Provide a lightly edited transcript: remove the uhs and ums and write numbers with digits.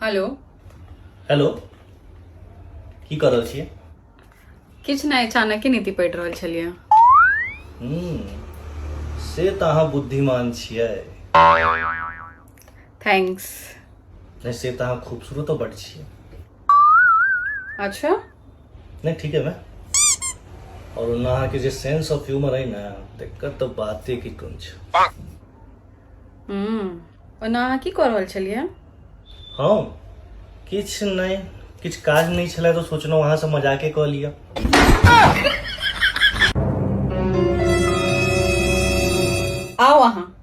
Hello. Hello, की कऽ रहल छियै? किछु नहि, चाणक्य नीति पढ़ि रहल छलियै। से तऽ अहाँ बुद्धिमान छियै। Thanks. नहि, से तऽ अहाँ खूबसूरतो बड्ड छियै। अच्छा। नहि, ठीक है। मैं और ओना अहाँके जे सेंस ऑफ ह्यूमर अइ ने, तकर तऽ बाते की कोन छै। ओना अहाँ की कऽ रहल छलियै? हम किछु नहि, किछु काज नहि छलै तऽ सोचलहुँ अहाँसँ मजाके कऽ लिअ। आउ अहाँ।